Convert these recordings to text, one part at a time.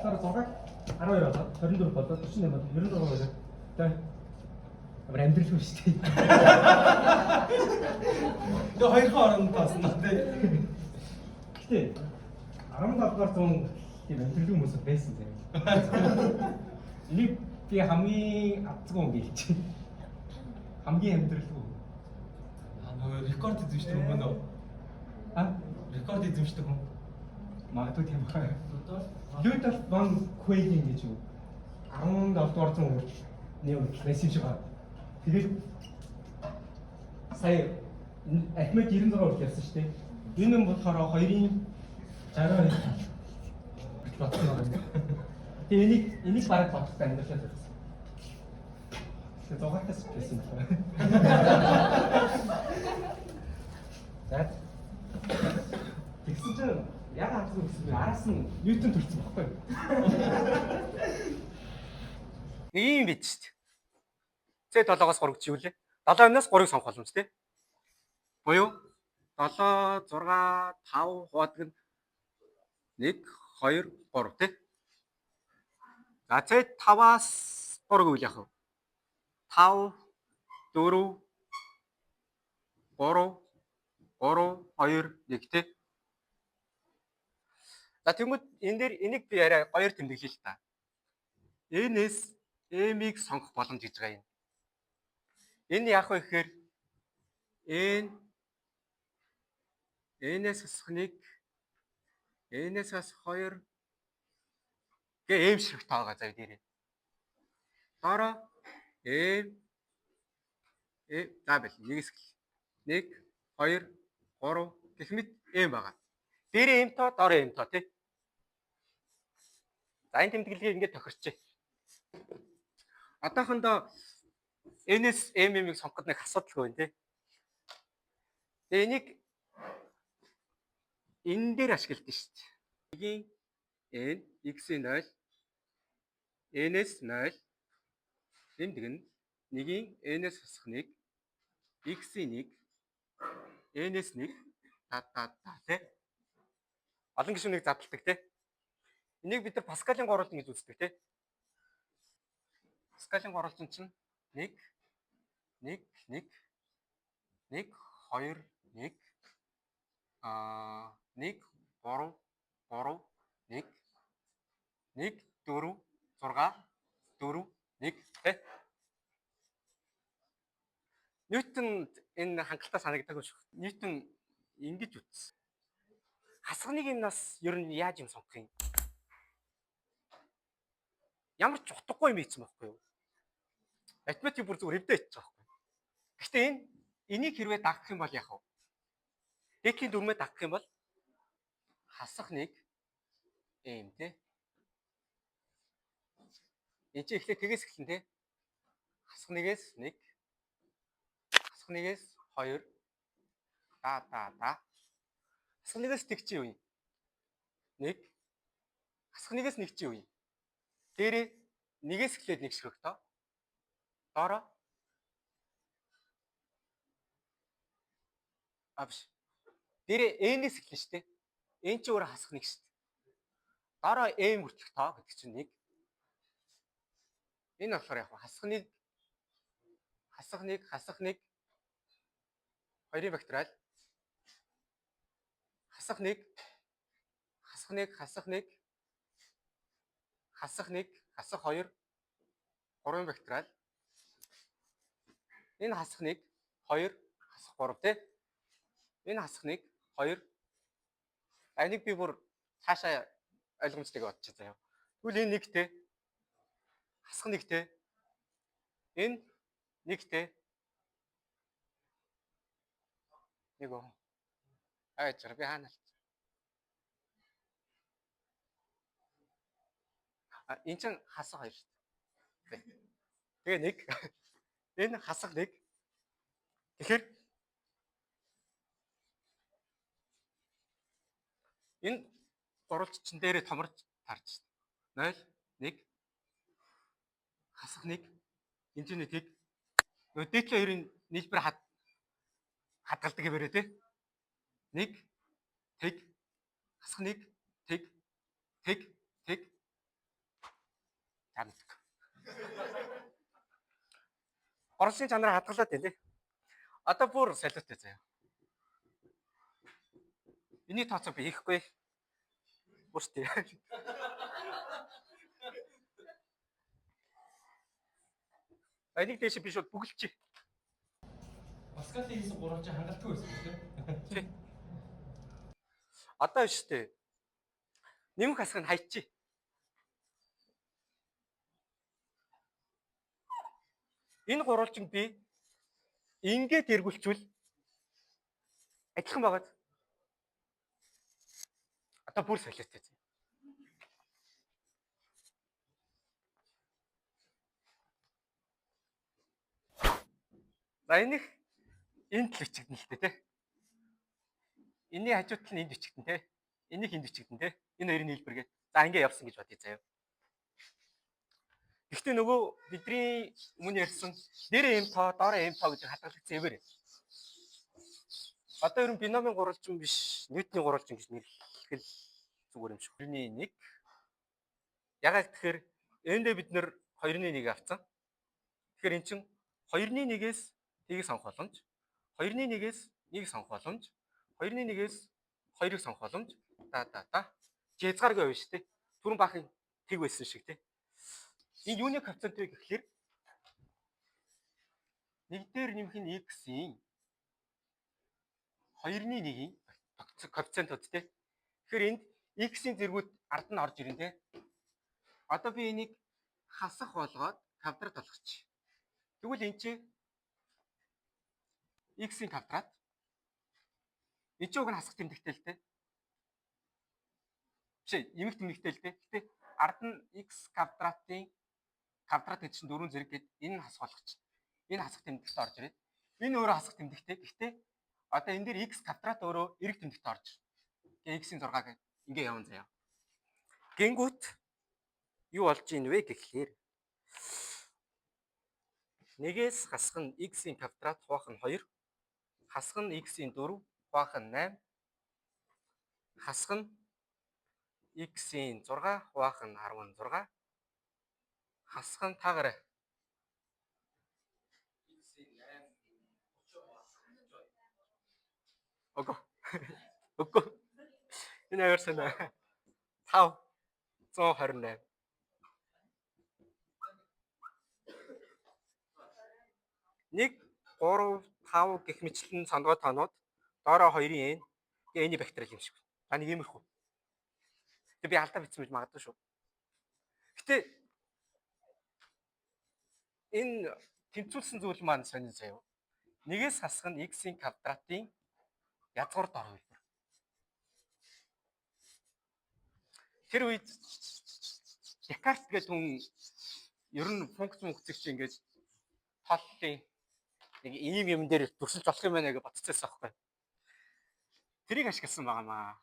болохоор 6-ыг 12 болоод 24 болоод 48 болоод 96 болоод тэгээ амар амьдралгүй шүү дээ. Тэгээ хоёрхан оронд тоосно тий. Гэтэ 17 дугаар зуун тийм амьдралгүй хүмүүс байсан заяа. Энийг би хамгийн азгүй юм гэлж. Хамгийн амьдралгүй. Аа, нөгөө рекорд эзэмшдэг хүн мөн үү? А Рекорд эзэмшдэг хүн. магадгүй тийм бай. Людольф ван Квейген гэж юу? 17 дугаар зуун хүртэл нэг хүртэл байсан юм шиг байна. Тэгээд сая Ахмед 96 хүртэл явсан шүү дээ. Энэ нь болохоор 2-ын 62 хүртэл бодсон байгаа юм. Тэгээ энийг бараг бодохтой амьдралаа зориулсан. Тэгээ зугаатаас байсан юм байна. За, тэгсэн чинь яг хатсан гэсэн би араас нь Ньютон төрсөн байхгүй юу? Нэг юм бид шүү дээ. C7-оос 3 гэж юу лээ? 7-аас 3-ыг сонгох боломж тий. Буюу 7, 6, 5 хуваадаг нь 1, 2, 3 тий. За, C5-аас 3 гэвэл яах вэ? 5, 4, 3, 3, 2, 1 тий. За, тэгмэд энэ дээр энийг би арай гоёор тэмдэглэе л та. N-ээс M-ийг сонгох боломж гэж байгаа юм. Энэ яах вэ гэхээр N N-ээс хасах 1, N-ээс хасах 2 гэ M ширхэг тоогоо зав дээрээ. Доороо M э за бэл нэгээс гэл. 1 2 3 гэх мэт M байгаа. Дээрээ M тоо, доороо M тоо тий. За, энэ тэмдэглэгийг ингээд тохирчээ. Одоохондоо N-ээс M-ийг сонгоход нэг асуудалгүй байна тий. Тэгээ энийг энэ дээр ашигладаг шүү дээ. 1-ийн N x-ийн 0 N-ээс 0 тэмдэг нь 1-ийн N-ээс хасах 1 x-ийн 1 N-ээс 1 та та та тий. Олон гишүүнийг задалдаг тий. Энийг бид нар Паскалийн гурвалжин гэж үздэг тий. Паскалийн гурвалжин чинь 1 1 1 1 2 1 1 3 3 1 1 4 6 4 1 тий. Ньютонд энэ хангалттай санагдаг юм шиг. Ньютон ингэж үтсэн. Хасганы юмнаас ер нь яаж юм сонгох юм? Ямар ч утгагүй юм ийцэн байхгүй юу? Математик бүр зүгээр эвдээ ичж байгаа байхгүй юу? Гэхдээ энэ энийг хэрвээ дагах юм бол яах вэ? Декийн дүрмээ дагах юм бол хасах нэг эм тий. Энд чинь эхлээд тэгээс эхлэн тий. Хасах нэгээс 1, хасах нэгээс 2 да да да. Хасах нэгээс тэг чи юу юм? 1 хасах нэгээс 1 чи юу юм? Дээрээ нэгээс эхлээд нэг ширхэг тоо. Доороо а биш. Дээрээ n-ээс эхлэн шүү дээ. N чи өөрөө хасах нэг шүү дээ. Доороо m хүртэлх тоо гэдэг чинь 1. Энэ болохоор яг хасах нэг хасах нэг хасах нэг хоёрын векторал хасах нэг хасах нэг хасах нэг хасах нэг хасах хоёр гурван векторал энэ хасах нэг 2 хасах 3 тий. Энэ хасах 1 2 энийг би бүр цаашаа ойлгомжтойг бодчих заяа. Тэгвэл энэ 1 тий. Хасах 1 тий. Энэ 1 тий. Нэг оо. Айчаар би хаана алчих. А энэ чинь хасах 2 шүү дээ. Тэгээ 1. Энэ хасах 1. Тэгэхээр энэ гурвалж чин дээрээ томорч тарж шин. 0 1 хасах 1 энэ чинь тэг. Нөгөө дээдлийн хоёрын нийлбэр хадгалдаг хэвээрээ тий. 1 тэг хасах 1 тэг тэг тэг За мэдгүй. Горлын чанараа хадгалаад байна тий. Одоо бүр солиотой заяа. Эний тооцоо би хийхгүй. Бүр тий. Энийг дээш би шууд бүгэлчих. Паскалийн хийсэн гурван чинь хангалтгүй байсан тийм. Тий. Одоо биш үү? Нэмэх хасах нь хайчих. Энэ гурвалжин би ингээд эргүүлчихвэл адилхан байгаад одоо бүр солиотой зэ. За энийх энд л бичигдэн л дээ тий. Энийн хажуу тал нь энд бичигдэн тий. Энийг энд бичигдэн тий. Энэ хоёрын нийлбэр гээд. За ингэ явсан гэж бодъё заяа. Гэхдээ нөгөө бидний өмнө ярьсан дээрээ юм тоо, доороо юм тоо гэж хадгалагдсан эвэр. Одоо ер нь биномын гурвалжин биш, Ньютоны гурвалжин гэж нэрлэх л зүгээр юм шиг. 2-ны 1. Ягаад тэгэхээр эндээ бид нэр 2-ны 1 авцсан. Тэгэхээр эн чинь 2-ны 1-ээс 1-ийг сонгох боломж, 2-ны 1-ээс 1-ийг сонгох боломж, 2-ны 1-ээс 2-ыг сонгох боломж. Да да да. Хязгааргүй байна шүү дээ. Түрүүн баахан тэг байсан шиг тий. Энэ юуны коэффициент вэ гэхлээр нэг дээр нэмэх нь x-ийн 2-ны 1-ийн коэффициентууд тий. Тэгэхээр энд x-ийн зэргүүд ард нь орж ирнэ тий. Одоо би энийг хасах болгоод квадрат болгочих. Тэгвэл энэ чи x-ийн квадрат энэ чи уг нь хасах тэмдэгтэй л тий. Биш ээ, нэмэх тэмдэгтэй л тий. Гэтэ ард нь x квадратын квадрат гэж чинь 4 зэрэг гээд энэ нь хасах болгочих. Энэ хасах тэмдэгт орж ирээд энэ өөрөө хасах тэмдэгтэй. Гэхдээ одоо энэ дээр x квадрат өөрөө эрэг тэмдэгт орж ирнэ. Тэгээ x-ийн 6 гээд ингээ явна заяа. Гингүүт юу болж ийн вэ гэхлээр нэгээс хасах нь x-ийн квадрат хуваах нь 2, хасах нь x-ийн 4 хуваах нь 8, хасах нь x-ийн 6 хуваах нь 16, хасах нь таагаарай. X-ийн 8 30. Үгүй. Үгүй. Энэ аяар санаа. 5 128. 1 3 5 гэх мэтлэн сондгой тоонууд доороо 2-ын n тэгээ n-ий бактериал юм шиг. За нэг иймэрхүү. Тэгээ би алдаа бичсэн гэж магадгүй шүү. Гэтэ энэ тэнцвүүлсэн зүйл маань сонин заяа. Нэгээс хасах нь x-ийн квадратын язгуур дор хувилбар. Тэр үед Декарт гэдэг хүн ер нь функц мөнхцийг чи ингээд тооллын нэг ийм юм дээр дүрсэлж болох юм байна гэж бодцоос аахгүй. Тэрийг ашигласан байгаа маа.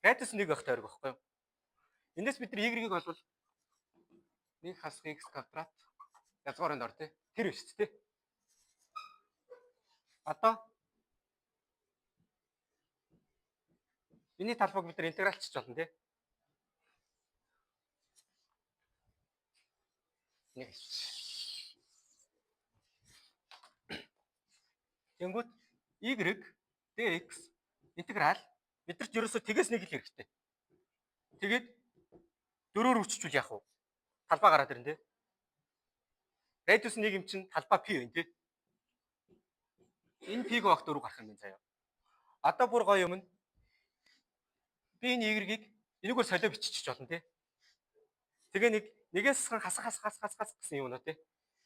Радиус нэг байх тойрог байхгүй юу? Эндээс бид нар y-ийг олвол 1 хасах x квадрат язгуурын дор тий. Тэр биш тий. Одоо миний талбайг бид нар интегралчж болно тий. Нэг. Тэнгүүт y dx интеграл бид нар ч ерөөсөө тэгээс нэг л хэрэгтэй. Тэгээд дөрөөр үрччихвэл яах вэ? Талбай гараад ирнэ тий. Радиус нэг юм чинь талбай π байна тий. Энэ π-г багт дөрөв гарах юм байна заяа. Одоо бүр гоё юм нь би энэ y-ийг энэгээр солио биччих болно тий. Тэгээ нэг нэгээс хасах хасах хасах хасах хасах гэсэн юм уу тий.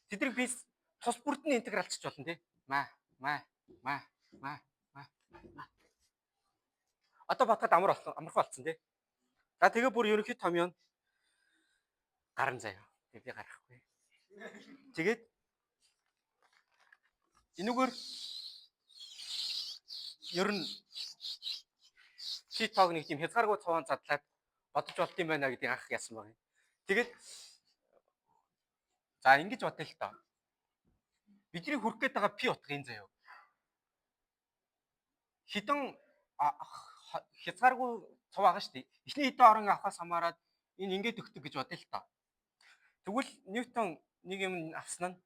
Тэднийг би тус бүрд нь интегралчиж болно тий. Ма ма ма ма ма ма. Одоо бодоход амар болсон, амархан болсон тий. За тэгээ бүр ерөнхий том юм гарan заяа. Тэг би гарахгүй. Тэгээд энүүгээр ер нь чи тоог нэг тийм хязгааргүй цовоон задлаад бодож болд юм байна гэдгийг анх яасан байгаа юм. Тэгээд за ингэж бодъё л доо. Бидний хүрх гээд байгаа пи утга энэ заяа. Хэдэн хязгааргүй цув байгаа шүү дээ. Эхний хэдэн орон авахаас хамаарат энэ ингээд өгдөг гэж бодъё л та. Тэгвэл Ньютон нэг юм авсан нь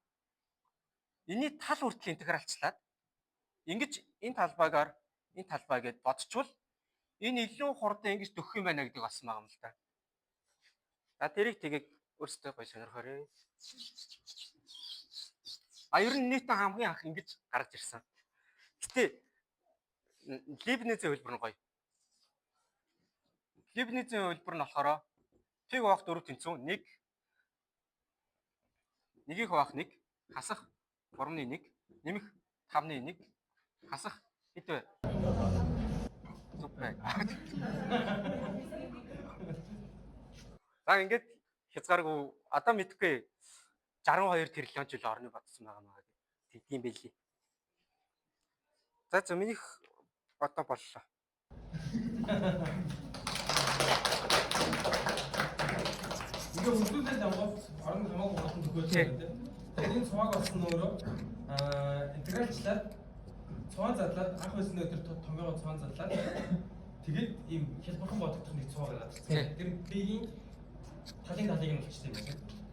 энэний тал хүртэл интегралчлаад ингэж энэ талбайгаар энэ талбай гэд бодчвол энэ илүү хурдан ингэж дөхөх юм байна гэдэг болсон байгаа юм л да. За, тэрийг тэгээд өөрсдөө гоё сонирхоорой. А ер нь Ньютон хамгийн анх ингэж гаргаж ирсэн. Гэтэ Лейбницийн хувилбар нь гоё. Лейбницийн хувилбар нь болохоор p хуваах 4 тэнцүү 1 1-ийг хуваах 1 хасах 3-ны 1 нэмэх 5-ны 1 хасах хэд вэ? Зүг байна. За, ингээд хязгааргүй одоо мэдхгүй 62 триллион жил орны бодсон байгаа маа гэдэг юм бэлий. За за, минийх одоо боллоо. Ингээ үргэлжлүүлээд явбал орон хамаагүй хурдан төхөөлж байна тийм. Тэгээд энэ цувааг болсон өөрөө интегралчлаад цуваа задлаад, анх байсан өдөр томьёогоо цуваа задлаад, тэгээд ийм хялбархан бодогдох нэг цуваа гаргаад ирсэн. Тэр P-ийн талын талыг нь болчихсон юм байна.